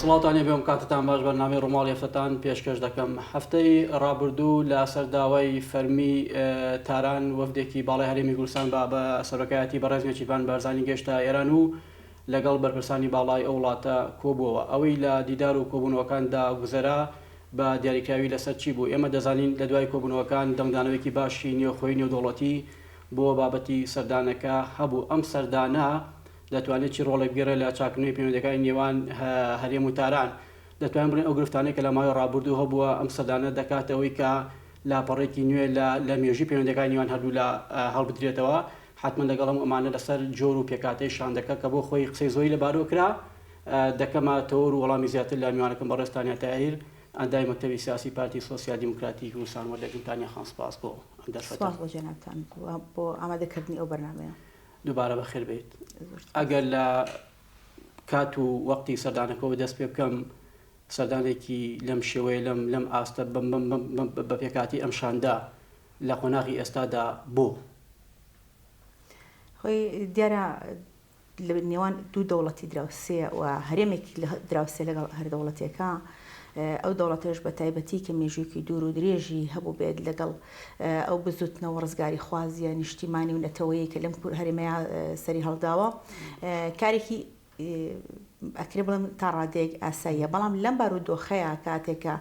سڵاوتان لێبێ و کاتتان باش بەرنامەی ڕووماڵی هەفتەتان پێشکەش دەکەم. هەفتەی ڕابردوو لە سەر داوای فەرمی تاران وەفدێکی باڵای هەرێمی کوردستان بە بە سەرۆکایەتی بەڕێز نێچیرڤان بارزانی گەیشتە ئێران و لەگەڵ بەرپرسانی باڵای ئەو وڵاتە کۆبووەوە. ئەوەی لە دیدار و کۆبوونەوەکاندا گوزەرا بە دیاریکراوی لەسەر چی بوو؟ ئێمە دەزانین لە دوای کۆبوونەوەکان دەنگدانەوەیەکی باشی نێوخۆیی نێودەوڵەتی بۆ بابەتی سەردانەکە هەبوو. ئەم سەردانە دەتوانێت چی ڕۆڵێک بگێڕێت لە چاککردنەوەی پەیوەندییەکانی نێوان هەرێم و تاران؟ دەتوانین بڵێین ئەو گرفتانەی کە لە ماوەی ڕابردوو هەبووە، ئەم سەردانە دەکاتە ئەوەی کە لاپەڕەیەکی نوێ لە لە مێژووی پەیوەندییەکانی نێوان هەردوولا هەڵبدرێتەوە. حەتمەن لەگەڵ هەموو ئەمانە لەسەر جۆر و پێکهاتەی شاندەکە کە بۆ خۆی قسەی زۆری لەبارەوە کرا، دەکەمە تەوەر و وەڵامی زیاتر لە میوانەکەم بەڕێز تانیا تاهیر، ئەندامی مەکتەبی سیاسی پارتی سۆسیال دیموکراتی کوردستان وەردەگرم. تانیا خان سپاس بۆ ئەم دەرفەتە. سپاس بۆ جەنابتان و بۆ ئامادەکردنی ئەو بەرنامەیە. دووبارە بەخێر بێیت. ئەگەر لە کات و وەقتی سەردانەکەوە دەست پێ بکەم، سەردانێکی لەم شێوەیە لەم لەم ئاستە بەم بەم بەم بە پێکهاتەی ئەم شاندە لە قۆناغی ئێستادا بۆ؟ خۆی دیارە لە نێوان دوو دەوڵەتی دراوسێ و هەرێمێکی دراوسێ لەگەڵ هەر دەوڵەتێکە ئەو دەوڵەتەش بە تایبەتی کە مێژوویەکی دوور و درێژی هەبوو بێت لەگەڵ ئەو بزوتنەوە ڕزگاریخوازیە نیشتیمانی و نەتەوەیی کە لەم هەرێمەیە سەری هەڵداوە کارێکی ئەکرێ بڵێم تا ڕادەیەک ئاساییە بەڵام لەم بارودۆخەیە کاتێک کە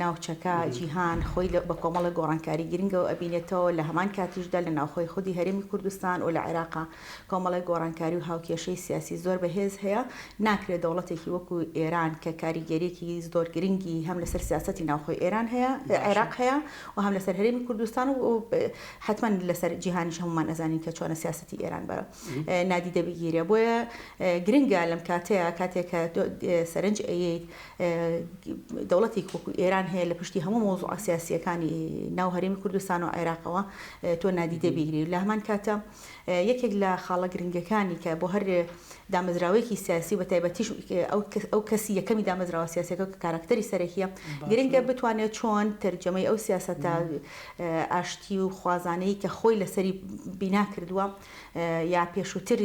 ناوچەکە جیهان خۆی بە کۆمەڵە گۆڕانکاری گرنگەوە ئەبینێتەوە لە هەمان کاتیشدا لە ناوخۆی خودی هەرێمی کوردستان و لە عێراقا کۆمەڵێک گۆڕانکاری و هاوکێشەی سیاسی زۆر بەهێز هەیە ناکرێت دەوڵەتێکی وەکو ئێران کە کاریگەریەکی زۆر گرنگی هەم لەسەر سیاسەتی ناوخۆی ئێران هەیە عێراق هەیە و هەم لەسەر هەرێمی کوردستان و حتمما لەسەر جیهانیش هەمومان ئەزانین کە چۆنە سیاسەتی ئێران بە نادیدە بگیرێ بۆیە گرنگە لەم کاتەیە کاتێک کە سەرنج ئەیەیت دەوڵەتێک وەکو ئێران هەیە لە پشتی هەموو مەوزوعە سیاسیەکانی ناو هەرێمی کوردستان و عێراقەوە تۆ نادیدە بیگری لە هەمان کاتە یەکێک لە خاڵە گرنگەکانی کە بۆ هەر دامەزراوەیەکی سیاسی و بە تایبەتیش ئەو کەسی یەکەمی دامەزراوە سیاسەکە کە کاراکتەری سەرەکیە گرنگە بتوانێت چۆن تەرجەمەی ئەو سیاسەتە ئاشتی و خوازانەی کە خۆی لەسەری بینا کردووە یا پێشووتر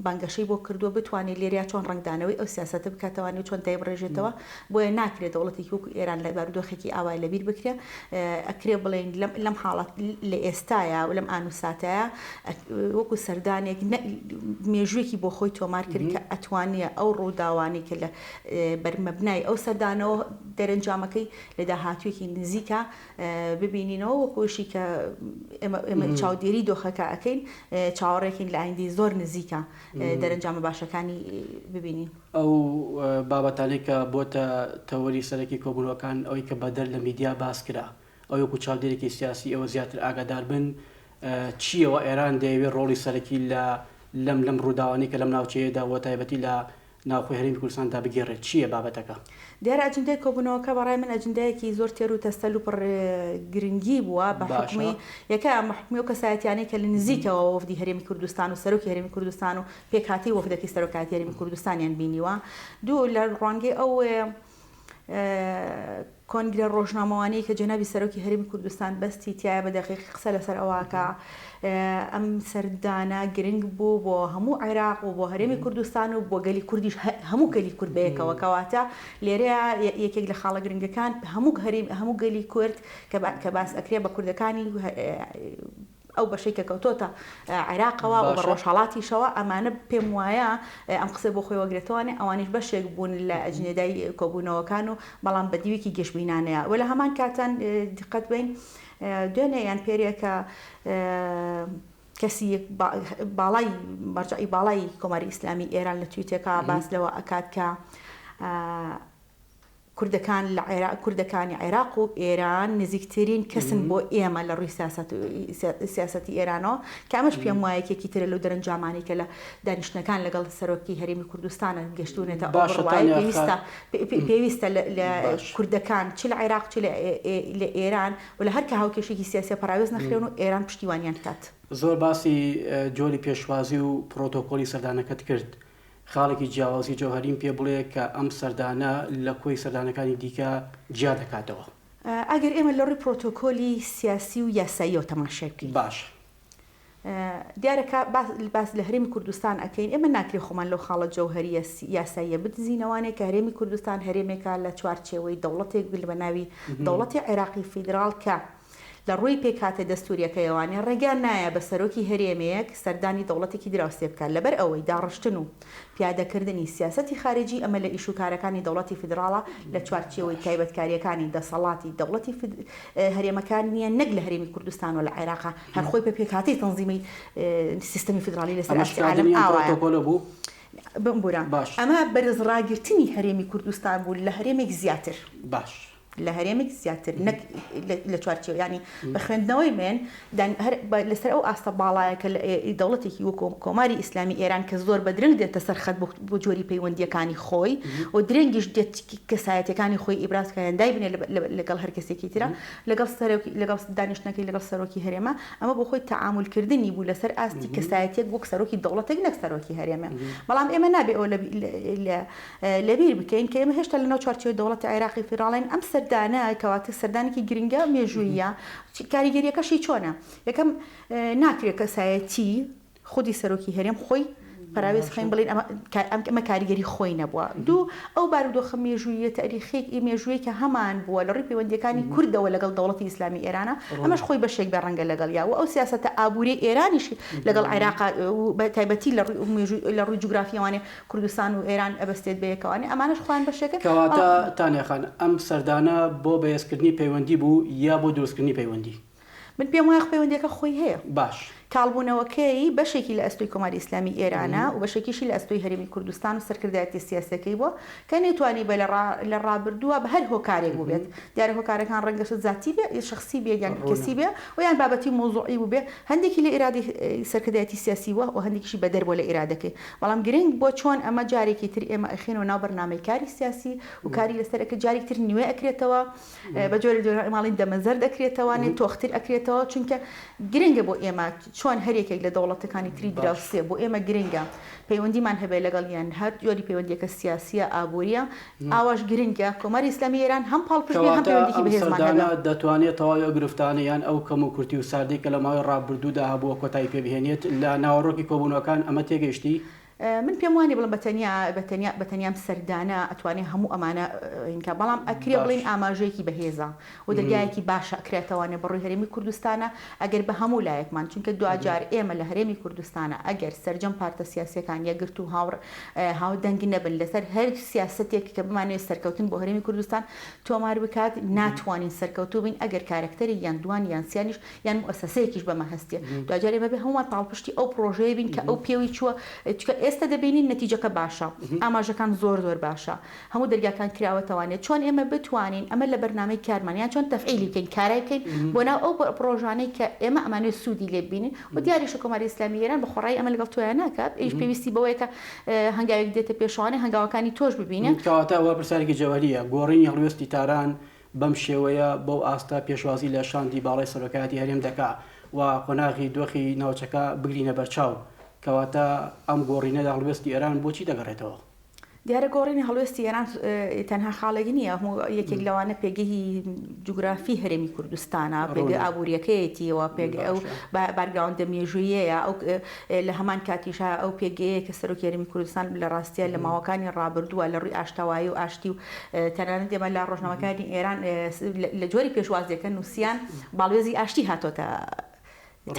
بانگەشەی بۆ کردووە بتوانێت لێرەیا چۆن ڕەنگدانەوەی ئەو سیاسەتە بکاتەوانی و چۆن دایبڕێژێتەوە بۆیە ناکرێت دەوڵەتێکی وەکو ئێران لە بارودۆخێکی ئاوای لەبیر بکرێ ئەکرێ بڵێین لەم لەم حاڵەت لە ئێستایا و لەم ئان و ساتەیا وەکو سەردانێک مێژوویەکی بۆ خۆی تۆمار کرد کە ئەتوانێ ئەو ڕووداوانەی کە لە بەرمەبنای ئەو سەردانەوە دەرەنجامەکەی لە داهاتوویەکی نزیکا ببینینەوە وەکو ئەوشی کە ئێمە ئێمە چاودێری دۆخەکە ئەکەین چاوەڕێکین لە ئایندەی زۆر نزیکە دەرەنجامە باشەکانی ببینین. ئەو بابەتانەی کە بۆتە تەوەری سەرەکی کۆبوونەوەکان ئەوەی کە بەدەر لە میدیا باس کرا ئەوەی وەکو چاودێرێکی سیاسی ئێوە زیاتر ئاگادار بن چییەوە ئێران دەیەوێت ڕۆڵی سەرەکی لە لەم لەم ڕووداوانەی کە لەم ناوچەیەدا وە تایبەتی لە ناوخۆی هەرێمی کوردستاندا بگێڕێت، چییە بابەتەکە؟ دیارە ئەجندای کۆبوونەوەکە بە ڕای من ئەجندایەکی زۆر تێر و تەسەل و پڕ گرنگی بووە بە حوکمی یەکەم بە حوکمی ئەو کەسایەتیانەی کە لە نزیکەوە وەفدی هەرێمی کوردستان و سەرۆکی هەرێمی کوردستان و پێکهاتەی وەفدەکەی سەرۆکایەتی هەرێمی کوردستانیان بینیوە دوو لە ڕوانگەی ئەو کۆنگرە ڕۆژنامەوانیەی کە جەنابی سەرۆکی هەرێمی کوردستان بەستی تیایە بە دەقیقی قسە لەسەر ئەوە کە ئەم سەردانە گرنگ بوو بۆ هەموو عێراق و بۆ هەرێمی کوردستان و بۆ گەلی کوردیش هەموو گەلی کورد بەیەکەوە کەواتە لێرەیە یەکێک لە خاڵە گرنگەکان هەموو هەرێم هەموو گەلی کورد کە باس ئەکرێ بە کوردەکانی ئەو بەشەی کە کەوتۆتە عێراقەوە و بە ڕۆژهەڵاتیشەوە، ئەمانە پێم وایە ئەم قسەی بۆ خۆی وەگرێتەوانێ، ئەوانیش بەشێک بوون لە ئەجنێدای کۆبوونەوەکان و بەڵام بە دیوێکی گەشبینانەیە و لە هەمان کاتان دیقەت بەین دوێنێ یان پێرێ کە کەسی باڵای مەرجەعی باڵای کۆماری ئیسلامی ئێران لە تویتێکا باس لەوە ئەکات کە کوردەکان لە عێراق کوردەکانی عێراق و ئێران نزیکترین کەسن بۆ ئێمە لە ڕووی سیاسەت سیاسەتی ئێرانەوە کە ئەمەش پێم وایە یەکێکی ترە لەو دەرەنجامانەی کە لە دانیشتنەکان لەگەڵ سەرۆکی هەرێمی کوردستانە گەشتوونەتە ئەو باشە بڕوایەی تانیا پێویستە خان پێویستە لە باش. کوردەکان چ لە عێراق چ لە ئێران و لە هەر کە هاوکێشەیەکی سیاسیە پەراوێز نەخرێن و ئێران پشتیوانیان بکات. زۆر باسی جۆری پێشوازی و پڕۆتۆکۆلی سەردانەکەت کرد، خاڵێکی جیاوازی جەوهەریم پێ بڵێ کە ئەم سەردانە لە کۆی سەردانەکانی دیکە جیا دەکاتەوە؟ ئەگەر ئێمە لە ڕووی پرۆتۆکۆلی سیاسی و یاساییەوە تەماشای بکەین. باشە. دیارە کە باس لە هەرێمی کوردستان ئەکەین ئێمە ناکرێ خۆمان لەو خاڵە جەوهەرییە یاساییە بدزینەوانێ کە هەرێمی کوردستان هەرێمێکە لە چوارچێوەی دەوڵەتێک بە ناوی دەوڵەتی عێراقی فیدراڵ کە لە ڕووی پێکهاتە دەستووریەکەیەوانێ ڕێگا نایە بە سەرۆکی هەرێمێک سەردانی دەوڵەتێکی دراوسێ بکات لەبەر ئەوەی داڕشتن و پیادەکردنی سیاسەتی خارجی ئەمە لە ئیش و کارەکانی دەوڵەتی فیدراڵە لە چوارچێوەی تایبەتکاریەکانی دەسەڵاتی دەوڵەتی هەرێمەکان نیە نەک لە هەرێمی کوردستان و لە عێراقا هەر خۆی بە پێکهاتەی تەنزیمی سیستەمی فیدراڵی لەسەر ئەمە ئاستی عالەم شکاندنی ئەم ئاوایە. پرۆتۆکۆلە بوو؟ بمبورە باش. ئەمە بەرزڕاگرتنی هەرێمی کوردستان بوو لە هەرێمێک زیاتر. باش. لە هەرێمێک زیاتر نەک لە چوارچێوە یانی بە خوێندنەوەی من هەر لەسەر ئەو ئاستە باڵایە کە دەوڵەتێکی وەکۆ کۆماری ئیسلامی ئێران کە زۆر بە درەنگ دێتە سەر خەت بۆ جۆری پەیوەندیەکانی خۆی و درەنگیش دێت کەسایەتەکانی خۆی ئیبراز کایان دایبنێ لەگەڵ هەر کەسێکی ترە لەگەڵ سەرۆکی لەگەڵ دانیشتنەکەی لەگەڵ سەرۆکی هەرێمە ئەمە بۆ خۆی تەعامولکردنی بوو لەسەر ئاستی کەسایەتیەک وەک سەرۆکی دەوڵەتێک نەک سەرۆکی هەرێمە بەڵام ئێمە نابێ ئەوە لە لەبیر بکەین کە ئێمە هێشتا لەناو چوارچێوەی دەوڵەتی عێراقی فیدراڵین، ئەم سەردانە کەواتە سەردانێکی گرنگە مێژووییە، کاریگەرییەکەشی چۆنە؟ یەکەم ناکرێت کەسایەتی خودی سەرۆکی هەرێم خۆی پەراوێز بخەین بڵێین ئەمە کاریگەری خۆی نەبووە. دوو، ئەو بارودۆخە مێژووییە تاریخییەک ی مێژوویەی کە هەمان بووە لە ڕووی پەیوەندییەکانی کوردەوە لەگەڵ دەوڵەتی ئیسلامی ئێرانە، ئەمەش خۆی بەشێک بێ ڕەنگە لەگەڵیا و ئەو سیاسەتە ئابووریەی ئێرانیش لەگەڵ عێراقا و بە تایبەتی لە ڕووی مێژوو لە ڕووی جوگرافییەوانێ کوردستان و ئێران ئەبەستێت بەیەکەوانێ ئەمانەش خۆیان بەشێکن کەواتە بەڵام. تانیا خان ئەم سەردانە بۆ بەهێزکردنی پەیوەندی بوو یا بۆ دروستکردنی پەیوەندی؟ من پێم وایە پەیوەندیەکە خۆی هەیە. باش. کاڵبوونەوەکەی بەشێکی لە ئەستۆی کۆماری ئیسلامی ئێرانە و بەشێکیشی لە ئەستۆی هەرێمی کوردستان و سەرکردایەتیە سیاسیەکەی بووە کە نەیتوانیبێ لە لە ڕابردووە بە هەر هۆکارێک بووبێت دیارە هۆکارەکان ڕەنگە زاتی بێ شەخسی بێ یان ڕوونە. کەسی بێ و یان بابەتی و مەوزوعی بووبێ هەندێکی لە ئیرادەی سەرکردایەتی سیاسی بووە و هەندێکیشی بەدەر بووە لە ئیرادەکەی بەڵام گرنگ بووە چۆن ئەمە جارێکی تر ئێمە ئەخەینەوە ناو بەرنامەی کاری سیاسی و کاری لەسەر ئەکرێت جارێکی تر نوێ ئەکرێتەوە بە جۆرێک جۆرە ماڵین دەمە زەرد ئەکرێتەوە نێ تۆختر ئەکرێتەوە چونکە گرنگە بۆ ئێمە چۆن هەر یەکێک لە دەوڵەتەکانی تری دراوسێ بۆ ئێمە گرنگە پەیوەندیمان هەبێت لەگەڵیان هەر جۆری پەیوەندیەکە سیاسیە ئابووریە ئاواش گرنگە کۆماری ئیسلامی ئێران هەم پاڵپشت بێ هەم کەواتە پەیوەندیکی ئەم بەهێزمان هەبێ. سەردانە دەتوانێت تەواوی ئەو گرفتانە یان ئەو کەموکورتی و ساردیەی کە لە ماوەی ڕابردوودا هەبووە کۆتایی پێ بهێنێت؟ لە ناوەڕۆکی کۆبوونەوەکان ئەمە تێگەیشتی؟ من پێم وانیە بڵێم بە تەنیا بە تەنیا بە تەنیا ئەم سەردانە ئەتوانێ هەموو ئەمانە هین کا بەڵام ئەکرێ باش. بڵێین ئاماژەیەکی بەهێزە و دەرگایەکی باشە ئەکرێتەوانێ بە ڕووی هەرێمی کوردستانە ئەگەر بە هەموو لایەکمان چونکە دواجار ئێمە لە هەرێمی کوردستانە ئەگەر سەرجەم پارتە سیاسیەکان یەکگرتوو هاوڕ هاودەنگ نەبن لەسەر هەر سیاسەتێک کە بمانەوێت سەرکەوتن بۆ هەرێمی کوردستان تۆمار بکات ناتوانین سەرکەوتوو بین ئەگەر کارەکتەرێک یان دوان یان سیانیش یان موئەسەسەیەکیش بەمە هەستێ دواجار ئێمە بێ هەموومان پاڵپشتی ئەو پڕۆژەیە بین کە ئەو پێوەی چووە چونکە ئێستا دەبینین نەتیجەکە باشە ئاماژەکان زۆر زۆر باشە هەموو دەرگاکان کراوەتەوانێ چۆن ئێمە بتوانین ئەمە لە بەرنامەی کارمان یان چۆن تەفعیلی بکەین کارای بکەین بۆ ناو ئەو پڕۆژانەی کە ئێمە ئەمانەوێت سوودی لێ ببینین و دیاریشە کۆماری ئیسلامی ئێران بە خۆڕایی ئەمە لەگەڵ تۆیا ناکات ئەویش پێویستی بەوەیە کە هەنگاوێک دێتە پێشەوانێ هەنگاوەکانی تۆش ببینێ. کەواتە ئەوە پرسیارێکی جەوهەرییە، گۆڕینی هەڵوێستی تاران بەم شێوەیە بەو ئاستە پێشوازی لە شاندی باڵای سەرۆکایەتی هەرێم دەکا و قۆناغی دۆخی ناوچەکە بگرینە بەرچاو، کەواتە ئەم گۆڕینە لە هەڵوێستی ئێران بۆچی دەگەڕێتەوە؟ دیارە گۆڕینی هەڵوێستی ئێران تەنها خاڵێک نییە، یەکێک لەوانە پێگەی جوگرافی هەرێمی کوردستانە، پێگە ئابوورییەکەیەتی و پێگە ئەو بارگراوندە مێژوویەیە، ئەو لە هەمان کاتیشا ئەو پێگەیە کە سەرۆکی هەرێمی کوردستان لە ڕاستییا لە ماوەکانی ڕابردووە لە ڕووی ئاشتەوایی و ئاشتی و تەنانەت ئێمە لە ڕۆژنامەکانی ئێران لە جۆری پێشوازییەکە نووسیان باڵوێزی ئاشتی هاتۆتە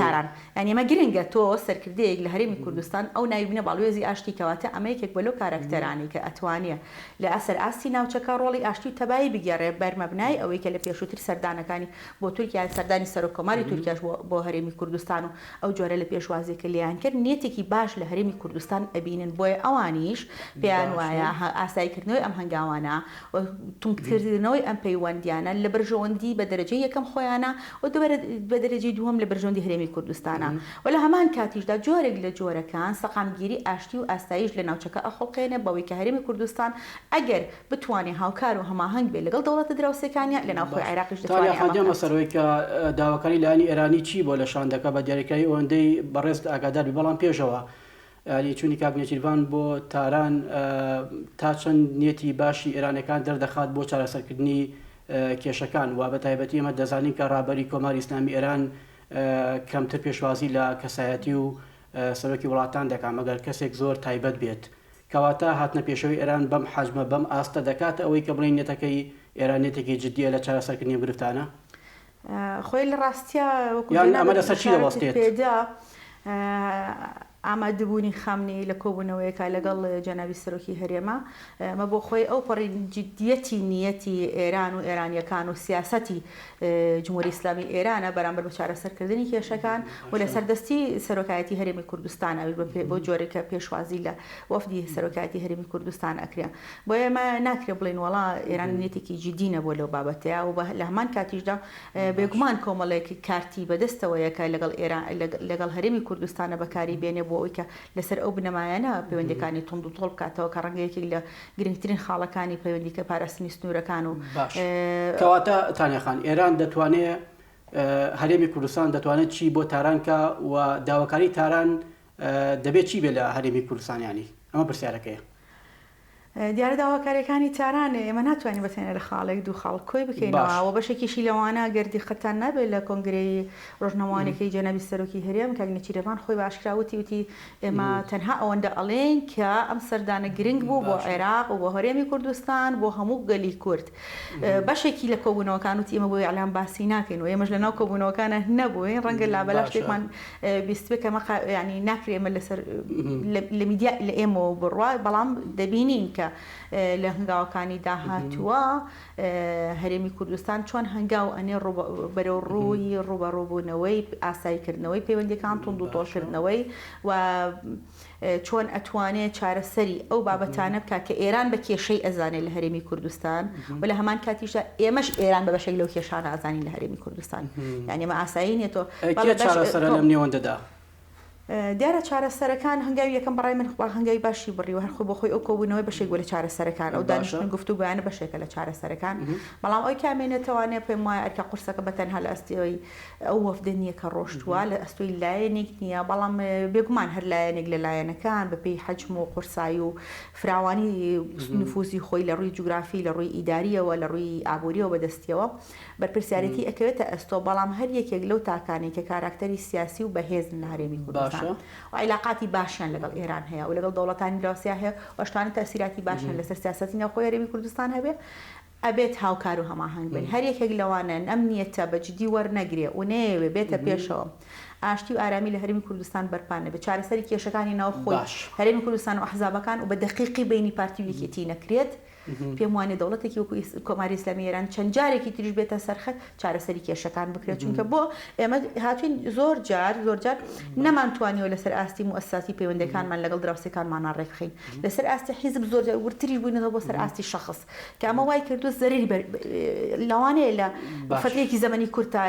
تاران. یانی ئەمە گرنگە تۆ سەرکردەیەک لە هەرێمی کوردستان ئەو ناوی بنێ باڵوێزی ئاشتی کەواتە ئەمە یەکێک بووە لەو کاراکتەرانەی کە ئەتوانێ لە سەر ئاستی ناوچەکە ڕۆڵی ئاشتی و تەبایی بگێڕێ بەرمەبنای ئەوەی کە لە پێشووتر سەردانەکانی بۆ تورکیا سەردانی سەرۆک کۆماری تورکیاش بۆ بۆ هەرێمی کوردستان و ئەو جۆرە لە پێشوازی کە لێیان کرد نیەتێکی باش لە هەرێمی کوردستان ئەبینن بۆیە ئەوانیش پێیان وایە ئاسایی کردنەوەی ئەم هەنگاوانە و توندکردنەوەی ئەم پەیوەندیانە لە بەرژەوەندی بە دەرەجەی یەکەم خۆیانە و بە دەرەجەی دووەم لە بەرژەوەندی هەرێمی کوردستانە و لە هەمان کاتیشدا جۆرێک لە جۆرەکان سەقامگیری ئاشتی و ئاسایش لە ناوچەکە ئەخوڵقێنێ بەوەی کە هەرێمی کوردستان ئەگەر بتوانێ هاوکار و هەماهەنگ بێ لەگەڵ دەوڵەتە دراوسێکانیا لە ناوخۆی باش عێراقیش تانیا دەتوانێ خان ئەمە دێمە بکات. سەر ئەوەی کە داواکاری لایەنی ئێرانی چی بووە لە شاندەکە بە دیاریکراوی ئەوەندەی بەڕێزت ئاگادار بی بەڵام پێشەوە یانی چوونی کاک نێچیرڤان بۆ تاران تا چەند نیەتی باشی ئێرانەکان دەردەخات بۆ چارەسەرکردنی کێشەکان و بە تایبەتی ئێمە دەزانین کە ڕابەری کۆماری ئیسلامی ئێران کەمتر پێشوازی لە کەسایەتی و سەرۆکی وڵاتان دەکات مەگەر کەسێک زۆر تایبەت بێت. کەواتە هاتنە پێشەوەی ئێران بەم حەجمە، بەم ئاستە دەکاتە ئەوەی کە بڵێین نێتەکەی ئێران نێتێکی جدییە لە چارەسەرکردنی ئەم گرفتانە؟ خۆی لە ڕاستیا وەکو یان ئەمە جەنابت لەسەر چی ئیشارەتت دەوەستێت؟ پێدا ئامادەبوونی خامنەیی لە کۆبوونەوەیەکا لەگەڵ جەنابی سەرۆکی هەرێما ئەمە بۆ خۆی ئەوپەڕی جدیەتی نیەتی ئێران و ئێرانیەکان و سیاسەتی جمهوری ئیسلامی ئێرانە بەرامبەر بە چارەسەرکردنی کێشەکان و لەسەر دەستی سەرۆکایەتی هەرێمی کوردستان ئەویش بە بۆ جۆرێک کە پێشوازی لە وەفدی سەرۆکایەتی هەرێمی کوردستان ئەکرێ بۆیە ئێمە ناکرێ بڵێین وەڵا ئێران نیەتێکی جدی نەبووە لەو بابەتەیا و لە هەمان کاتیشدا بێگومان کۆمەڵێک کارتی بەدەستەوەیە کە لەگەڵ ئێران لەگەڵ هەرێمی کوردستانە بەکاری بێنێ بۆ ئەوەی کە لەسەر ئەو بنەمایانە پەیوەندیەکانی توند و تۆڵ بکاتەوە کە ڕەنگە یەکێک لە گرنگترین خاڵەکانی پەیوەندیکە پاراستنی سنوورەکان و باش کەواتە تانیا خان ئێران دەتوانێ هەرێمی کوردستان دەتوانێت چی بۆ تاران کا و داواکاری تاران دەبێت چی بێ لە هەرێمی کوردستان یانی ئەمە پرسیارەکەیە. دیارە داواکاریەکانی تاران ئێمە ناتوانین بە تەنیا لە خاڵێک دوو خاڵ کۆی بکەینەوە و بەشێکیشی لەوانە گەر دیقەتتان نابێت لە کۆنگرەی ڕۆژنامەوانیەکەی جەنابی سەرۆکی هەرێم کاک نێچیرەڤان خۆی بە ئاشکرا وتی وتی ئێمە تەنها ئەوەندە ئەڵێین کە ئەم سەردانە گرنگ بوو بۆ عێراق و بۆ هەرێمی کوردستان بۆ هەموو گەلی کورد بەشێکی لە کۆبوونەوەکان وتی ئێمە بۆ ئیعلام باسی ناکەین و ئێمەش لەناو کۆبوونەوەکانە نەبووین ڕەنگە لابەلا شتێکمان بیستبێ کە مەقا یانی ناکرێ ئێمە لەسەر لە میدیا لە ئێمەوە بڕوا بەڵام دەبینین کە لە هەنگاوەکانی داهاتووە هەرێمی کوردستان چۆن هەنگاو ئەنێ بەرەو ڕووی ڕووبەڕووبوونەوەی ئاساییکردنەوەی پەیوەندیەکان توند و تۆڵکردنەوەی و چۆن ئەتوانێ چارەسەری ئەو بابەتانە بکات کە ئێران بە کێشەی ئەزانێ لە هەرێمی کوردستان و لە هەمان کاتیشدا ئێمەش ئێران بە بەشێک لەو کێشانە ئەزانین لە هەرێمی کوردستان یانی ئەمە ئاسایی نیە تۆ کێ چارەسەرە لەم نێوەندەدا؟ دیارە چارەسەرەکان هەنگاوی یەکەم بەڕای من هەنگاوی باشی بڕیوە هەر خۆی بۆ خۆی ئەو کۆبوونەوەی بەشێک بوو لە چارەسەرەکان ئەو دانیشتن و گفتوگۆیانە بەشێکە لە چارەسەرەکان بەڵام ئەوەی کە ئەمێنێتەوانێ پێم وایە ئەرکە قورسەکە بە تەنها لە ئەستۆی ئەو وەفدە نییە کە ڕۆشتووە، لە ئەستۆی لایەنێک نییە، بەڵام بێگومان هەر لایەنێک لە لایەنەکان بە پێی حەجم و قورسایی و فراوانی نفوزی خۆی لە ڕووی جوگرافی، لە ڕووی ئیدارییەوە، لە ڕووی ئابوورییەوە بەدەستیەوە بەرپرسیارێتی ئەکەوێتە ئەستۆ، بەڵام هەر یەکێک لەو تاکانەی کە کاراکتەری سیاسی و بەهێزن لە هەرێمی کوردستان و عیلاقاتی باشیان لەگەڵ ئێران هەیە و لەگەڵ دەوڵەتانی دراوسێ هەیە و ئەشتوانن تەئسیراتی باشیان لەسەر سیاسەتی ناوخۆی هەرێمی کوردستان هەبێ، ئەبێت هاوکار و هەماهەنگ بن. هەر یەکێک لەوانە ئەم نیەتە بە جدی وەرنەگرێ و نەیەوێ بێتە پێشەوە، ئاشتی و ئارامی لە هەرێمی کوردستان بەرپا نەبێ، چارەسەری کێشەکانی ناو خۆی هەرێمی کوردستان و ئەحزابەکان و بە دەقیقی بەینی پارتی و یەکێتی نەکرێت، پێم وانیە دەوڵەتێکی وەکو کۆماری ئیسلامی ئێران چەند جارێکی تریش بێتە سەر خەت چارەسەری کێشەکان بکرێت، چونکە بۆ ئێمە هاتوین زۆر جار زۆر جار نەمانتوانیوە لەسەر ئاستی موئەسساتی پەیوەندیەکانمان لەگەڵ دراوسێکانمانا ڕێکبخەین، لەسەر ئاستی حیزب زۆر جار وردتریش بووینەتەوە بۆ سەر ئاستی شەخس. کە ئەمە وای کردووە زەرەری بەر لەوانەیە لە فەترەیەکی زەمەنی کورتا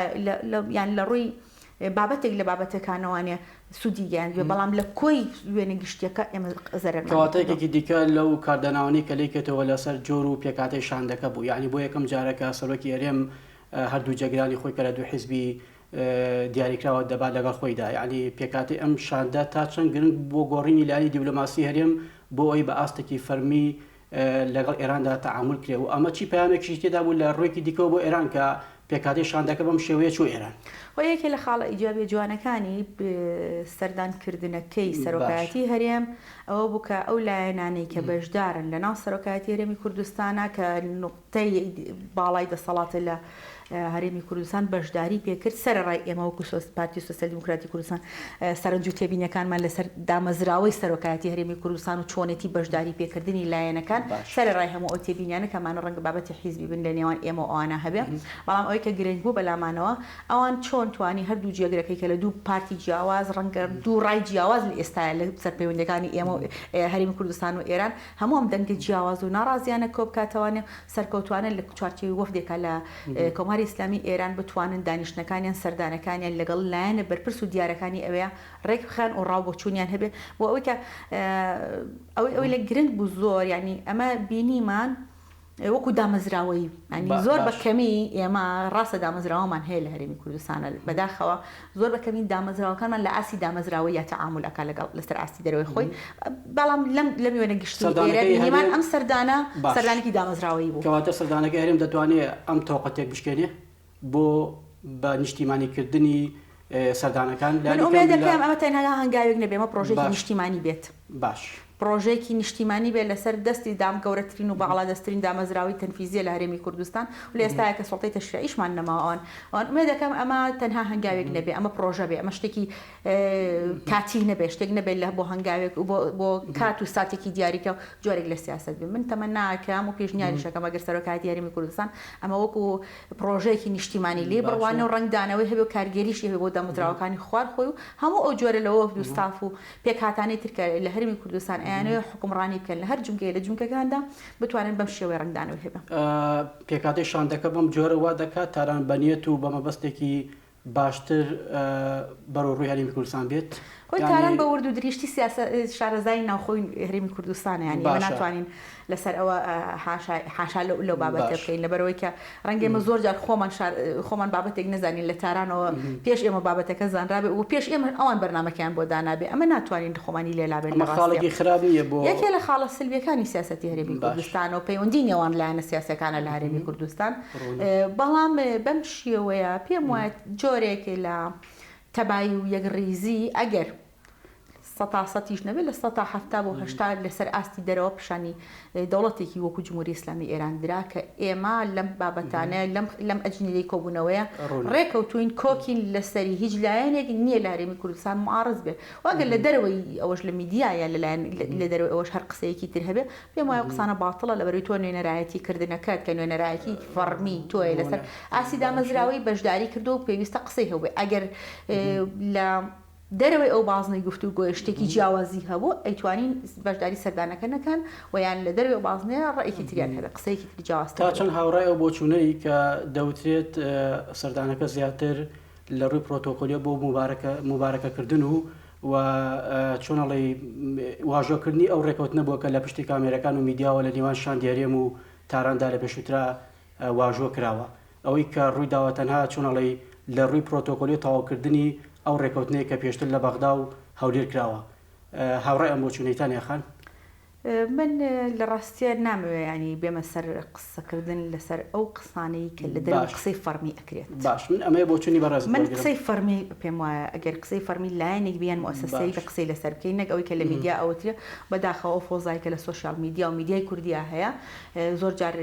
یان لە ڕووی بابەتێک لە بابەتەکانەوانێ سوودی گەیاندبێ بەڵام لە کۆی وێنە گشتیەکە ئێمە زەرەرمان کەواتە یەکێکی دیکە لەو کاردانەوانەی کە لێی کەوتەوە لەسەر جۆر و پێکهاتەی شاندەکە بوو یانی بۆ یەکەم جارە کە سەرۆکی هەرێم هەردوو جێگرانی خۆی کە لە دوو حیزبی دیاریکراوە دەبات لەگەڵ خۆیدا یانی پێکهاتەی ئەم شاندە تا چەند گرنگ بوو بۆ گۆڕینی لایەنی دیبلۆماسی هەرێم بۆ ئەوەی بە ئاستێکی فەرمی لەگەڵ ئێراندا تەعامول کرێ و ئەمە چی پەیامێکیشی تێدا بوو لە ڕوویەکی دیکەوە بۆ ئێران کە پێکهاتەی شاندەکە بەم شێوەیە چووە ئێران. وە یەکێ لە خاڵە ئیجابیە جوانەکانی سەردان کردنەکەی سەرۆکایەتی هەرێم ئەوە بوو کە ئەو لایەنانەی کە بەشدارن لە ناو سەرۆکایەتی هەرێمی کوردستانا کە نوقتەی باڵای دەسەڵاتە لە هەرێمی کوردستان بەشداری پێکرد، سەرەڕای ئێمە وەکو پارتی سۆسیال دیموکراتی کوردستان سەرنج و تێبینیەکانمان لەسەر دامەزراوەی سەرۆکایەتی هەرێمی کوردستان و چۆنێتی بەشداری پێکردنی لایەنەکان سەرەڕای هەموو ئەو تێبینیانە کە ئەمانە ڕەنگە بابەتی حیزبی بن لە نێوان ئێمە و ئەوانە هەبێ بەڵام ئەوەی کە گرنگ بوو بەلامانەوە ئەوان چۆن توانی هەردوو جێگرەکەی کە لە دوو پارتی جیاواز ڕەنگە دوو ڕای جیاواز لە ئێستایا لەسەر پەیوەندیەکانی ئێمە و هەرێمی کوردستان و ئێران هەموو ئەم دەنگە جیاواز و ناڕازیانە کۆبکاتەوانێ سەرکەوتوانە لە چوارچێوەی وەفدێکا لە کۆماری ئیسلامی ئێران بتوانن دانیشتنەکانیان، سەردانەکانیان لەگەڵ لایەنە بەرپرس و دیارەکانی ئەوێ ڕێک بخەن و ڕاو بۆچوونیان هەبێ بۆ ئەوەی کە ئەوەی ئەوەی لە گرنگ بوو زۆر یانی ئەمە بینیمان وەکوو دامەزراوەیی یانی زۆر بە کەمی ئێمە ڕاستە دامەزراوەمان هەیە لە هەرێمی کوردستانە بەداخەوە زۆر بە کەمی دامەزراوەکانمان لە ئاستی دامەزراوەییا تەعامول ئەکا لەگەڵ لەسەر ئاستی دەرەوەی خۆی بەڵام لەم لەم وێنە گشتی ئێرە سەردانەکەی بینیمان هەرێم ئەم سەردانە باش سەردانێکی دامەزراوەیی بوو. کەواتە سەردانەکەی هەرێم دەتوانێ ئەم تەوقە تێکبشکێنێ بۆ بە نیشتیمانی کردنی سەردانەکان من لانی کەم ئومێد لە دەکەم ئەمە تەنها هەنگاوێک نەبێ ئەمە پڕۆژەیەکی باش نیشتیمانی بێت. باش. پڕۆژەیەکی نیشتیمانی بێت لەسەر دەستی دام گەورەترین و باڵادەستترین دامەزراوەی تەنفیزیە لە هەرێمی کوردستان و لە ئێستایا کە سوڵتەی تەشریعیشمان نەماوە ئەوان ئەوان ئومێد دەکەم ئەمە تەنها هەنگاوێک نەبێ ئەمە پڕۆژە بێ ئەمە شتێکی کاتی نەبێ شتێک نەبێت لە بۆ هەنگاوێک و بۆ کات و ساتێکی دیاریکە و جۆرێک لە سیاسەت بێ من تەمەنا ئەکەم و پێشنیاریش ئەکەم ئەگەر سەرۆکایەتی هەرێمی کوردستان ئەمە وەکو پڕۆژەیەکی نیشتیمانی لێی بڕوانێ و ڕەنگدانەوەی هەبێ و کارگێریشی هەبێ بۆ دامەزراوەکانی خوار خۆی و هەموو ئەو جۆرە لە وەفد و ستاف و پێکهاتانەی تر کە لە هەرێمی کوردستان ئەیانەوێ حوکمڕانی بکەن لە هەر جومگەیە لە جومگەکاندا بتوانن بەم شێوەیە ڕەنگدانەوەی هەبێ. پێکهاتەی شاندەکە بەم جۆرە وا دەکات تاران بە نیەت و بە مەبەستێکی باشتر بەرەو ڕووی هەرێمی کوردستان بێت؟ خۆی تاران بە ورد و دریشتی سیاسە شارەزای ناوخۆی هەرێمی کوردستانە یانی ئێمە ناتوانین لەسەر ئەوە حاشا حاشا لەو بابەتە بکەین لەبەرئەوەی کە ڕەنگە ئێمە زۆر جار خۆمان شار خۆمان بابەتێک نەزانین لە تارانەوە پێش ئێمە بابەتەکە زانرابێ و پێش ئێمە ئەوان بەرنامەکەیان بۆ دانابێ ئەمە ناتوانین خۆمانی لێ لابەین لە ڕاستیا خاڵێکی خراپ نییە بۆ یەکێ لە خاڵە سلبیەکانی سیاسەتی هەرێمی کوردستان و پەیوەندی نێوان لایەنە سیاسیەکانە لە هەرێمی کوردستان بەڵام بەم شێوەیە پێم وایە جۆرێک لە تەبایی و یەکڕیزی ئەگەر سەتا سەتیش نەبێت لە سەتا 70 بۆ 80 لەسەر ئاستی دەرەوە پیشانی دەوڵەتێکی وەکو جمهوری ئیسلامی ئێران درا کە ئێمە لەم بابەتانە لەم لەم ئەجندەی کۆبوونەوەیە ڕێکەوتوین کۆکین لەسەری هیچ لایەنێک نییە لە هەرێمی کوردستان معارض بێت و ئەگەر لە دەرەوەی ئەوەش لە میدیا یا لەلایەن لە دەرەوەی ئەوەش هەر قسەیەکی تر هەبێ پێم وایە ئەو قسانە باتڵە لەبەرئەوەی تۆ نوێنەرایەتی کردنەکەت کە نوێنەرایەتی فەڕمی تۆیە لەسەر ئاستی دامەزراوەی بەشداری کردووە و پێویستە قسەی هەبووبێ ئەگەر لە دەرەوەی ئەو بازنەی گفتوگۆیە شتێکی جیاوازی هەبوو ئەیتوانین بەشداری سەردانەکە نەکەن و یان لە دەرەوەی ئەو بازنەیە ڕەئێکی تریان هەبێ قسەیەکی تری جیاوازتر تا هەبێ. چەند هاوڕای ئەو بۆچوونەی کە دەوترێت سەردانەکە زیاتر لە ڕووی پرۆتۆکۆلیە بۆ موبارەکە موبارەکەکردن و و چۆن ئەڵێی واژۆکردنی ئەو ڕێکەوتنە بووە کە لە پشتی کامێرەکان و میدیاوە لە نێوان شاندی هەرێم و تاراندا لە پێشووترا واژۆ کراوە. ئەوەی کە ڕووی داوە تەنها چۆن ئەڵێی لە ڕووی پرۆتۆکۆلی و تەواوکردنی ئەو ڕێکەوتنەیە کە پێشتر لە بەغدا و هەولێر کراوە. هاوڕای ئەم بۆچوونەی تانیا خان؟ من لە ڕاستیا نامەوێ یانی بێمە سەر قسەکردن لەسەر ئەو قسانەی کە لە دەرەوەی باش. قسەی فەڕمی ئەکرێت. باش من ئەمەوێ بۆچوونی بەڕێزت من وەرگرم. قسەی فەڕمی پێم وایە ئەگەر قسەی فەڕمی لایەنێک بێ یان موئەسەسەیەک باش. بێ قسەی لەسەر بکەین نەک ئەوەی کە لە میدیا ئەوترێ بەداخەوە ئەو فەوزای کە لە سۆشیال میدیا و میدیای کوردیا هەیە زۆر جار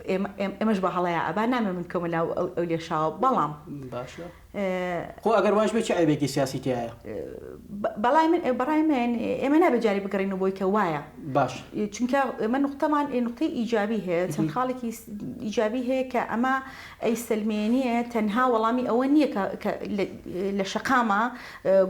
ئێمە ئێمەش بە هەڵەیا ئەبا نامەوێ من بکەومە ناو ئەو ئەو لێشاوە بەڵام باشە. خۆ ئەگەر وایش بێت چ عەیبێکی سیاسی تیایە؟ بەڵای من بەڕای من ئێمە نابێت جارێ بگەڕێینەوە بۆی کە وایە باش چونکە ئێمە نوقتەمان نوقتەی ئیجابی هەیە چەند خاڵێکی ئیجابی هەیە کە ئەمە ئەیسەلمێنیە تەنها وەڵامی ئەوە نییە کە لە شەقامە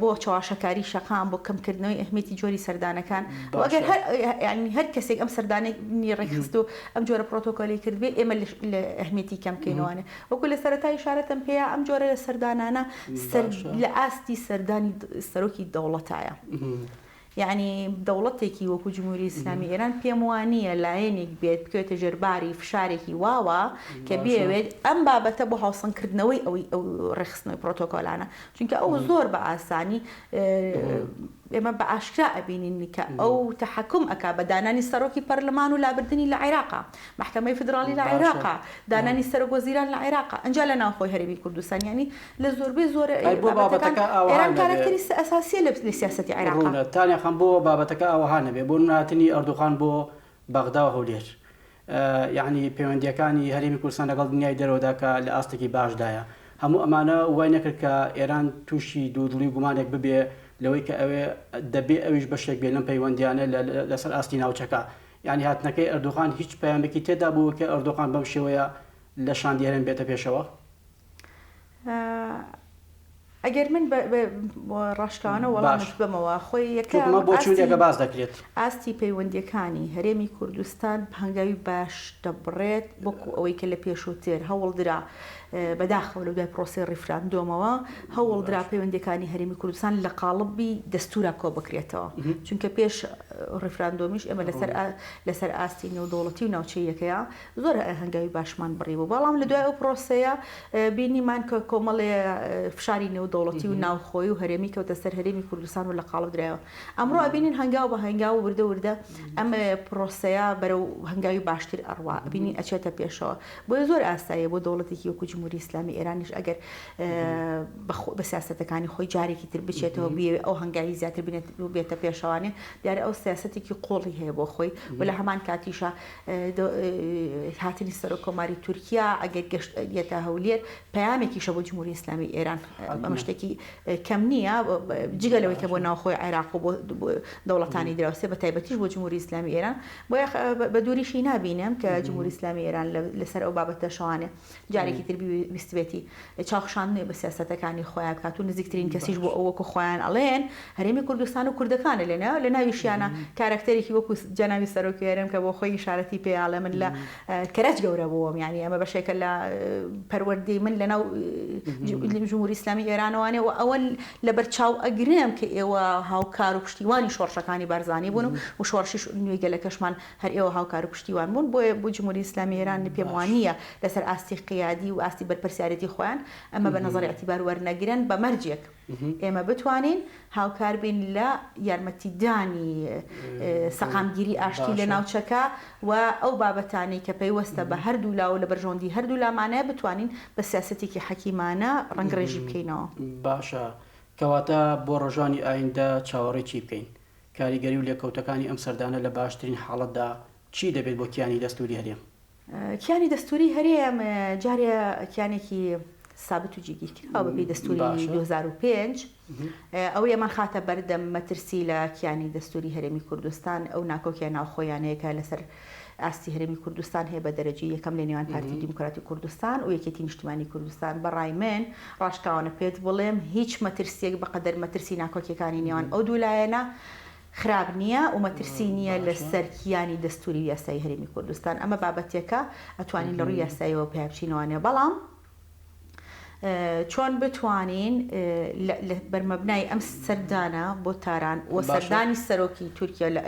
بۆ چەواشەکاری شەقام بۆ کەمکردنەوەی ئەهمیەتی جۆری سەردانەکان ئەگەر هەر یانی هەر کەسێک ئەم سەردانەی ڕێکخست و ئەم جۆرە پرۆتۆکۆلی کردبێ ئێمە لە ئەهمیەتی کەم بکەینەوانێ وەکو لە سەرەتا ئیشارەتم پێیا ئەم جۆرە لە سەردانانە سەر لە ئاستی سەردانی سەرۆکی دەوڵەتایە. یەعنی دەوڵەتێکی وەکو جمهوری ئیسلامی ئێران پێم وا نییە لایەنێک بێت بکەوێتە ژێر باری فشارێکی واوە کە بیەوێت ئەم بابەتە بۆ هاوسەنگکردنەوەی ئەوەی ئەو ڕێکخستنەوەی پرۆتۆکۆلانە چونکە ئەو زۆر بە ئاسانی ئێمە بە ئاشکرا ئەبینین کە ئەو تەحەکوم ئەکا بە دانانی سەرۆکی پەرلەمان و لابردنی لە عێراقا، مەحکەمەی فیدراڵی لە عێراقا، دانانی سەرۆک وەزیران لە عێراقا، ئنجا لە ناوخۆی هەرێمی کوردستان، یانی لە زۆربەی زۆر ئەی بۆ بابەتەکان بابەتەکە ئاوەها ئێران نەبێ؟ کارەکتەری ئەساسیە لە سیاسەتی عێراقا. ڕوونە تانیا خان بۆ بابەتەکە ئاوەها نەبێ؟ بۆ نمونە هاتنی ئەردۆغان بۆ بەغدا و هەولێر یەعنی پەیوەندییەکانی هەرێمی کوردستان لەگەڵ دنیای دەرەوەدا کە لە ئاستێکی باشدایە هەموو ئەمانە وای نەکرد کە ئێران تووشی دوودڵی و گومانێک ببێ لەوەی کە ئەوێ دەبێ ئەویش بەشێک بێ لەم پەیوەندیانە لەسەر ئاستی ناوچەکە یەعنی هاتنەکەی ئەردۆغان هیچ پەیامێکی تێدا بوو کە ئەردۆغان بەم شێوەیە لە شاندی هەرێم بێتە پێشەوە؟ ئەگەر من بە ڕاشکاوانە وەڵامت بەمەوە خۆی یەکەم بۆچوونێکە باس دەکرێت. ئاستی پەیوەندییەکانی هەرێمی کوردستان هەنگاوی باش دەبڕێت وەکو ئەوەی کە لە پێشووتر هەوڵدرا بەداخەوە لە دوای پرۆسەی ڕیفراندۆمەوە هەوڵدرا پەیوەندییەکانی هەرێمی کوردستان لە قاڵبی دەستوورا کۆبکرێتەوە چونکە پێش ڕیفراندۆمیش ئێمە لەسەر لەسەر ئاستی نێودەوڵەتی و ناوچەییەکەیا زۆر هەنگاوی باشمان بڕیبوو، بەڵام لە دوای ئەو پرۆسەیە بینیمان کە کۆمەڵێ فشاری نێودەوڵەتی. نێودەوڵەتی و ناوخۆیی و هەرێمی کەوتە سەر هەرێمی کوردستان و لە قاڵب درایەوە. ئەمڕۆ ئەبینین هەنگاو بە هەنگاو و وردە وردە ئەم پرۆسەیە بەرەو هەنگاوی باشتر ئەڕوا، ئەبینین ئەچێتە پێشەوە. بۆیە زۆر ئاساییە بۆ دەوڵەتێکی وەکو جمهوری ئیسلامی ئێرانیش ئەگەر بە سیاسەتەکانی خۆی جارێکی تر بچێتەوە بیەوێ ئەو هەنگاوی زیاتر بنێت و بێتە پێشەوانێ، دیارە ئەو سیاسەتێکی قوڵی هەیە بۆ خۆی و لە هەمان کاتیشا هاتنی سەرۆک کۆماری تورکیا ئەگەر گەشت یەتە هەولێر پەیامێکیشە بۆ جمهوری ئیسلامی ئێران ئەمە شتێکی کەم نییە جگە لەوەی کە بۆ ناوخۆی عێراق و بۆ دەوڵەتانی دراوسێ بە تایبەتیش بۆ جمهوری ئیسلامی ئێران بۆیە بە دووریشی نابینم کە جمهوری ئیسلامی ئێران لەسەر ئەو بابەتە شەوانێ جارێکی تر ویستبێتی چاوخشاندنێ بە سیاسەتەکانی خۆیان بکات و نزیکترین کەسیش بۆ ئەو وەکو خۆیان ئەڵێن هەرێمی کوردستان و کوردەکانە لێنە لە ناویشیانە کارەکتەرێکی وەکو جەنابی سەرۆکی هەرێم کە بۆ خۆی ئیشارەتی پێ ئەڵێ من لە کەرەج گەورە بووم یانی ئەمە بەشێکە لە پەروەردەی من لەناو جمهوری ئیسلامی ئێرانەوانێ و ئەوە لەبەر چاو ئەگرم کە ئێوە هاوکار و پشتیوانی شۆڕشەکانی بارزانی بوون و شۆڕشی نوێی گەلەکەشمان هەر ئێوە هاوکار و پشتیوان بوون، بۆیە بۆ جمهوری ئیسلامی ئێران پێم وانییە لەسەر ئاستی قیادی و ئاستی بەرپرسیارێتی خۆیان ئەمە بە نەزەر ئیعتیبار وەرنەگرن بە مەرجێک ئێمە بتوانین هاوکار بین لە یارمەتیدانی سەقامگیری ئاشتی لە ناوچەکە و ئەو بابەتانەی کە پەیوەستە بە هەردوولا و لە بەرژەوەندی هەردوولامانەیە بتوانین بە سیاسەتێکی حەکیمانە ڕەنگڕێژی بکەینەوە. باشە کەواتە بۆ ڕۆژانی ئایندە چاوەڕێی چی بکەین؟ کاریگەری و لێکەوتەکانی ئەم سەردانە لە باشترین حاڵەتدا چی دەبێت بۆ کیانی دەستووری هەرێم؟ کیانی دەستووری هەرێم جارێ کیانێکی سابت و جێگیر کراوە بەپێی دەستووری 2005 ئەوەی ئەمان خاتە بەردەم مەترسی لە کیانی دەستووری هەرێمی کوردستان ئەو ناکۆکیە ناوخۆیانەیە کە لەسەر ئاستی هەرێمی کوردستان هەیە بە دەرەجەی یەکەم لە نێوان پارتی دیموکراتی کوردستان و یەکێتی نیشتیمانی کوردستان بە ڕای من ڕاشکاوانە پێت بڵێم هیچ مەترسیەک بە قەدەر مەترسی ناکۆکیەکانی نێوان ئەو دوو لایەنە خراپ نییە و مەترسی نییە لە سەر کیانی دەستوری و یاسایی هەرێمی کوردستان ئەمە بابەتێکە ئەتوانین لە ڕووی یاساییەوە پیا بچینەوانێ بەڵام چۆن بتوانین لە بەرمەبنای ئەم سەردانە بۆ تاران و سەردانی سەرۆکی تورکیا لە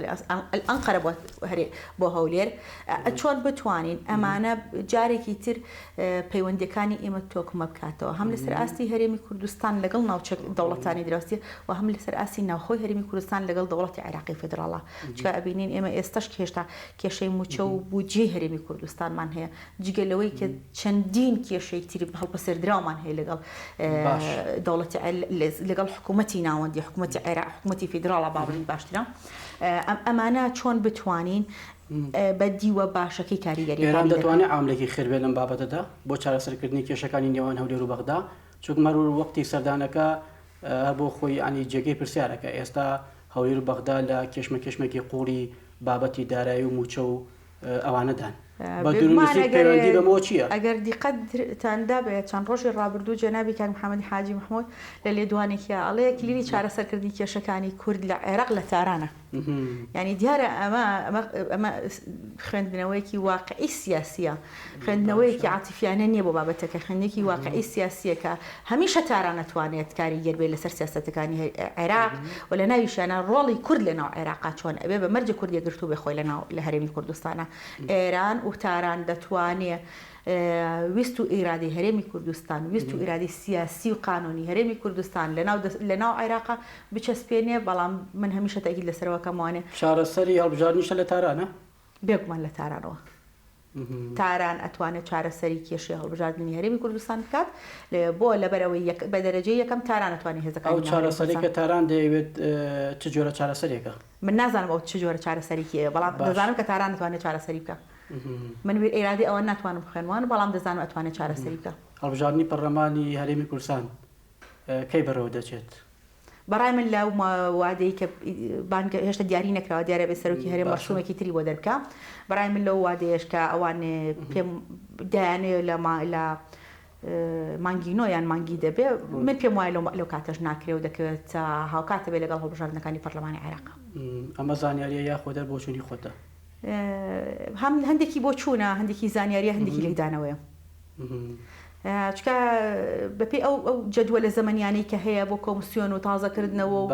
ئەنقەرە بۆ هەرێ بۆ هەولێر چۆن بتوانین ئەمانە جارێکی تر پەیوەندیەکانی ئێمە تۆکمە بکاتەوە هەم لەسەر ئاستی هەرێمی کوردستان لەگەڵ ناوچە دەوڵەتانی دراوسێ و هەم لەسەر ئاستی ناوخۆی هەرێمی کوردستان لەگەڵ دەوڵەتی عێراقی فیدراڵە چکا ئەبینین ئێمە ئێستش هێشتا کێشەی موچە و بودجەی هەرێمی کوردستانمان هەیە جگە لەوەی کە چەندین کێشەی تری هەڵپەسێردراومان هەیە لەگەڵ دەوڵەتی لەگەڵ حکوومەتی ناوەندی حکوومەتی عێراق حکوومەتی فیدراڵە با بڵێین باشترە ئەمانە چۆن بتوانین بە دیوە باشەکەی کاریگەریەکانی ئێران دەتوانێت عاملێکی خێر بێت لەم بابەتەدا بۆ چارەسەرکردنی کێشەکانی نێوان هەولێر و بەغدا چونکە هەر وەختی سەردانەکە هەر بۆ خۆی یانی جێگەی پرسیارە کە ئێستا هەولێر و بەغدا لە کێشمەکێشمێکی قوڵی بابەتی دارایی و مووچە و ئەوانەدان. بە دوور و بێگومان نزیک ئەگەر پەیوەندی بەمەوە چییە؟ ئەگەر دیقەتتان دابێ چەند ڕۆژی ڕابردوو جەنابی کاک محەمەدی حاجی مەحموود لە لێدوانێکیا ئەڵێ کلیلی چارەسەرکردنی کێشەکانی کورد لە عێراق لە تارانە. یانی دیارە ئەمە ئەمە ئەمە خوێندنەوەیەکی واقعی سیاسیە خوێندنەوەیەکی عاتیفیانە نییە بۆ بابەتەکە خوێندنێکی واقعی سیاسیە کە هەمیشە تاران ئەتوانێت کاریگەر بێت لەسەر سیاسەتەکانی عێراق و لە ناویشیانە ڕۆڵی کورد لە ناو عێراقا چۆن ئەبێ بە مەرجێ کورد یەکگرتوو بێ خۆی لە ناو لە هەرێمی کوردستانە ئێران و تاران دەتوانێ ویست و ئیرادەی هەرێمی کوردستان، ویست و ئیرادەی سیاسی و قانوونی هەرێمی کوردستان لە ناو لە ناو عێراقا بچەسپێنێ، بەڵام من هەمیشە تەئکید لەسەرەوە کەم وانێ. چارەسەری هەڵبژاردنیشە لە تارانە؟ بێگومان لە تارانەوە. تاران ئەتوانێ چارەسەری کێشەی هەڵبژاردنی هەرێمی کوردستان بکات، بۆ؟ لەبەر ئەوەی یەک بە دەرەجەی یەکەم تاران ئەتوانێ هێزەکانی ئەو ناو هەرێمی چارەسەرەی کوردستان. کە تاران دەیەوێت چ جۆرە چارەسەرێکە؟ من نازانم ئەو چ جۆرە چارەسەرێکی ئەوێ، بەڵام دەزانم کە تاران ئەتوانێ چارەسەری بکا. من ویر ئیرادەی ئەوان ناتوانم بخوێنمەوە بەڵام دەزانم ئەتوانێت چارەسەری بکا. هەڵبژاردنی پەرلەمانی هەرێمی کوردستان کەی بەڕێوە دەچێت؟ بەڕای من لەو وادەی کە بانگ هێشتا دیاری نەکراوە دیارە بێ سەرۆکی هەرێم مەرسومێکی تری بۆ دەربکا بەڕای من لەو وادەیەش کە ئەوان پێم دایانەیە لە لە مانگی نۆ یان مانگی دەبێ من پێم وایە لەو کاتەش ناکرێ و دەکەوێت هاوکاتە بێ لەگەڵ هەڵبژاردنەکانی پەرلەمانی عێراق. ئەمە زانیاریە یاخود هەر بۆچوونی خۆتە؟ هەم هەندێکی بۆچوونە، هەندێکی زانیاریە، هەندێکی لێکدانەوەیە. چونکە بەپێی ئەو ئەو جەدوەلە زەمەنیانەی کە هەیە بۆ کۆمسیۆن و تازەکردنەوە و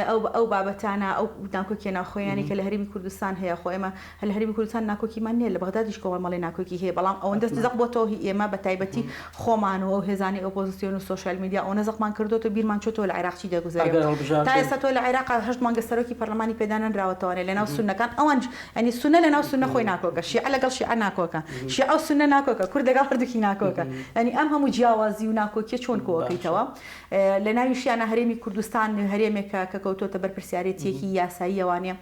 ئەو ئەو بابەتانە ئەو ناکۆکیە ناوخۆیانەی کە لە هەرێمی کوردستان هەیە خۆ ئێمە لە هەرێمی کوردستان ناکۆکیمان نییە لە بەغدادیش کۆمەڵێ ناکۆکی هەیە بەڵام ئەوەندە زەق بۆتەوە هی ئێمە بە تایبەتی خۆمان و ئەو هێزانەی ئۆپۆزسیۆن و سۆشیال میدیا ئەوەنە زەقمان کردۆتەوە بیرمان چۆتەوە لە عێراق چی دەگوزەرێ تا ئێستا تۆ لە عێراق هەشت مانگە سەرۆکی پەرلەمانی پێدانەنراوەتەوانێ لەناو سوننەکان ئەوان یانی سوننە لەناو سوننە خۆی ناکۆکە شیعە لەگەڵ شیعە ناکۆکە شیعە و سوننە ناکۆکە کورد لەگەڵ هەردووکی ناکۆکە یانی ئەم هەموو جیاوازی و ناکۆکیە چۆن کۆکەیتەوە لە ناویشیانە هەرێمی کوردستان هەرێمێکە کە کەوتۆتە بەرپرسیارێتیەکی یاساییەوانێ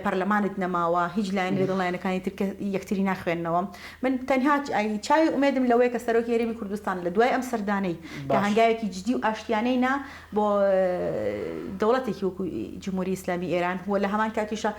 پەرلەمانت نەماوە، هیچ لایەنێک لەگەڵ لایەنەکانی تر کە یەکتری ناخوێننەوە. من تەنها چاوی ئومێدم لەوەیە کە سەرۆکی هەرێمی کوردستان لە دوای ئەم سەردانەی کە هەنگاوێکی جدی و ئاشتیانەی نا بۆ دەوڵەتێکی وەکو جمهوری ئیسلامی ئێران و لە هەمان کاتیشا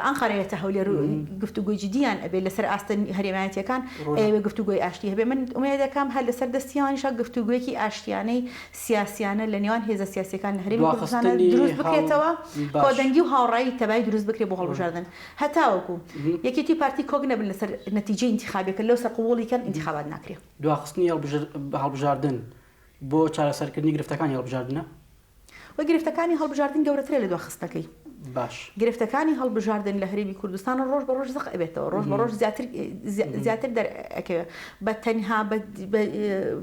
ئەنقەرە یەتە هەولێر و گفتوگۆی جدیان ئەبێ لەسەر ئاستە هەرێمایەتیەکان ئەیەوێ گفتوگۆی ئاشتی هەبێ من ئومێدەکەم هەر لەسەر دەستی ئەوانیشا گفتوگۆیەکی ئاشتیانەی سیاسیانە لە نێوان هێزە سیاسیەکان لە هەرێمی کوردستانە دواخستنی دروست هەڵ بکرێتەوە، باش. کۆدەنگی و هاوڕایی تەبایی دروست بکرێت بۆ هەڵبژاردن هەتاوەکو یەکێتی و پارتی کۆک نەبن لەسەر نەتیجەی ئینتیخابیەکە لەو سەر قبوڵی کەن ئینتیخابات ناکرێ. دواخستنی هەڵبژاردن بۆ چارەسەرکردنی گرفتەکانی هەڵبژاردنە؟ وە گرفتەکانی هەڵبژاردن گەورەترە لە دواخستنەکەی. باش. گرفتەکانی هەڵبژاردن لە هەرێمی کوردستان ڕۆژ بە ڕۆژ زەق ئەبێتەوە، ڕۆژ بە ڕۆژ زیاتر زیاتر دەرئەکەوێ. بە تەنها بە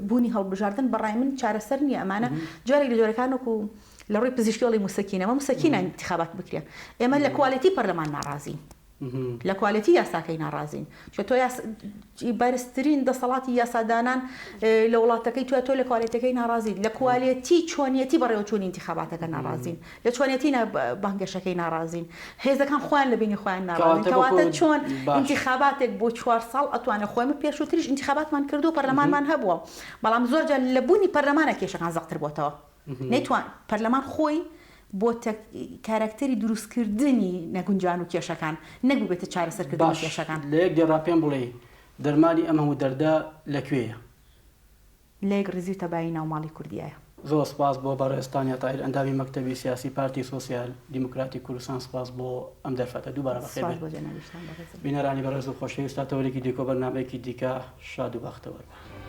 بوونی هەڵبژاردن بە ڕای من چارەسەر نییە. ئەمانە جۆرێک لە جۆرەکان وەکو لە ڕووی پزیشکی ئەڵێی موسەکینە، ئەمە موسەکینە ئینتیخابات بکرێ. ئێمە لە کوالێتی پەرلەمان ناڕازین. لە کوالێتی یاساکەی ناڕازین چونکە تۆ بەرزترین دەسەڵاتی یاسادانان لە وڵاتەکەی تۆ تۆ لە کوالێتەکەی ناڕازیت لە کوالێتی چۆنیەتی بەڕێوەچوونی ئینتیخاباتەکە ناڕازین لە چۆنیەتی بانگەشەکەی ناڕازین هێزەکان خۆیان لە بینی خۆیان ناڕازین کەواتە چۆن ئینتیخاباتێک بۆ چوار ساڵ ئەتوانێت خۆی من پێشووتریش ئینتیخاباتمان کردو پەرلەمانمان هەبووە بەڵام زۆرجار لە بوونی پەرلەمانە کێشەکان زەقتر بۆتەوە نەیتوان پەرلەمان خۆی بۆتە کاراکتەری دروستکردنی نەگونجان و کێشەکان نەک ببێتە چارەسەرکردنی باش کێشەکان. لە یەک دێڕا پێم بڵێی دەرمانی ئەم هەموو دەردە لە کوێیە؟ لە یەکڕیزی و تەبایی ناو ماڵی کوردیایە. زۆر سپاس بۆ بەڕێز تانیا تاهیر ئەندامی مەکتەبی سیاسی پارتی سۆسیال دیموکراتی کوردستان سپاس بۆ ئەم دەرفەتە دووبارە بەخێر سپاس بێن بۆ جەنابیشتان بەڕێزم. بینەرانی بەڕێز و خۆشەویست تا تەوەرێکی دیکە و بەرنامەیەکی دیکە شاد و بەختەوەر بن.